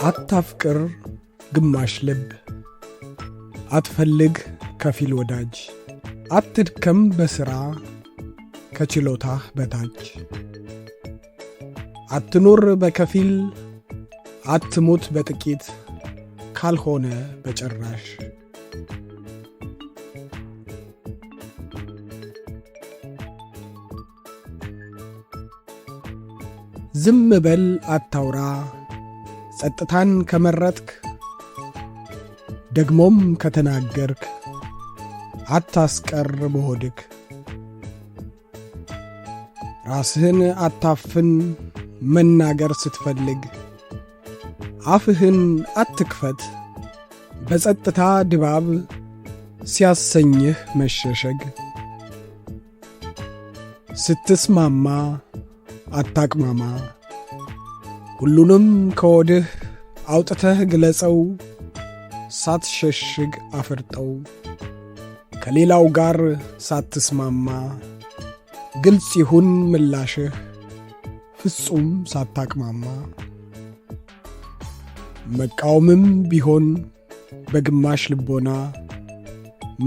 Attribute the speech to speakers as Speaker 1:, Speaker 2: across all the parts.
Speaker 1: አታፍቅር ግማሽ ልብ፣ አትፈልግ ከፊል ወዳጅ፣ አትድከም በሥራ ከችሎታህ በታች፣ አትኑር በከፊል፣ አትሙት በጥቂት ካልሆነ በጭራሽ። ዝም በል አታውራ፣ ጸጥታን ከመረጥክ፣ ደግሞም ከተናገርክ አታስቀር በሆድክ። ራስህን አታፍን መናገር ስትፈልግ፣ አፍህን አትክፈት በጸጥታ ድባብ ሲያሰኝህ መሸሸግ። ስትስማማ አታቅማማ፣ ሁሉንም ከወድህ አውጥተህ ግለጸው፣ ሳትሸሽግ አፍርጠው። ከሌላው ጋር ሳትስማማ ግልጽ ይሁን ምላሽህ ፍጹም ሳታቅማማ። መቃወምም ቢሆን በግማሽ ልቦና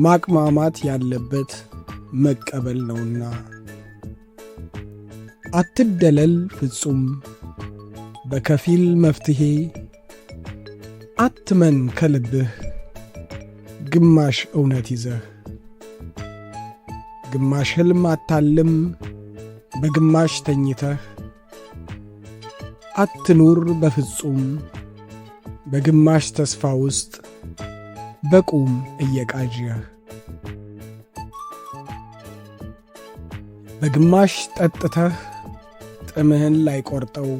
Speaker 1: ማቅማማት ያለበት መቀበል ነውና። አትደለል ፍጹም በከፊል መፍትሔ፣ አትመን ከልብህ ግማሽ እውነት ይዘህ። ግማሽ ሕልም አታልም በግማሽ ተኝተህ፣ አትኑር በፍጹም በግማሽ ተስፋ ውስጥ በቁም እየቃዠህ። በግማሽ ጠጥተህ ጥምህን ላይቆርጠው፣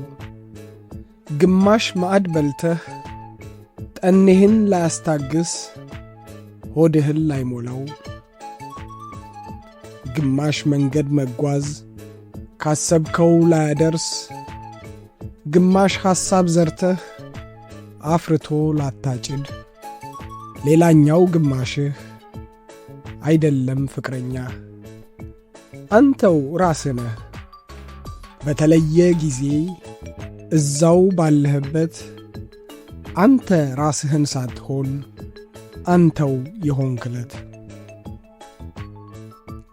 Speaker 1: ግማሽ ማዕድ በልተህ ጠኔህን ላያስታግስ ሆድህን ላይሞላው፣ ግማሽ መንገድ መጓዝ ካሰብከው ላያደርስ፣ ግማሽ ሐሳብ ዘርተህ አፍርቶ ላታጭድ፣ ሌላኛው ግማሽህ አይደለም ፍቅረኛህ አንተው ራስህ ነህ። በተለየ ጊዜ እዛው ባለህበት አንተ ራስህን ሳትሆን አንተው የሆንክለት።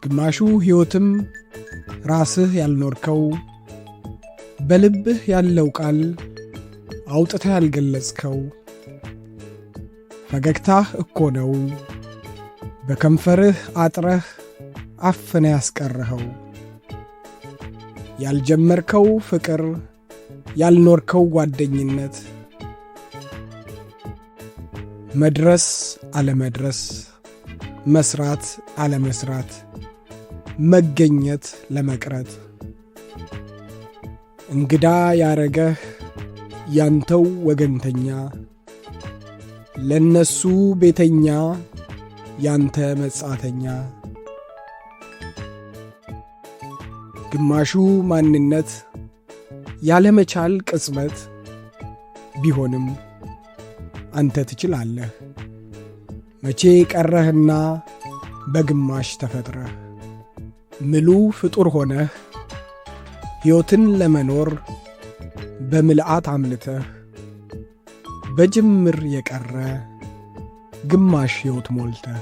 Speaker 1: ግማሹ ሕይወትም ራስህ ያልኖርከው፣ በልብህ ያለው ቃል አውጥተህ ያልገለጽከው፣ ፈገግታህ እኮ ነው በከንፈርህ አጥረህ አፍነህ ያስቀረኸው። ያልጀመርከው ፍቅር፣ ያልኖርከው ጓደኝነት፣ መድረስ አለመድረስ፣ መስራት አለመስራት፣ መገኘት ለመቅረት፣ እንግዳ ያረገህ ያንተው ወገንተኛ፣ ለነሱ ቤተኛ ያንተ መጻተኛ። ግማሹ ማንነት ያለመቻል ቅጽበት ቢሆንም አንተ ትችላለህ፣ መቼ ቀረህና በግማሽ ተፈጥረህ ምሉ ፍጡር ሆነህ ሕይወትን ለመኖር በምልአት አምልተህ በጅምር የቀረ ግማሽ ሕይወት ሞልተህ።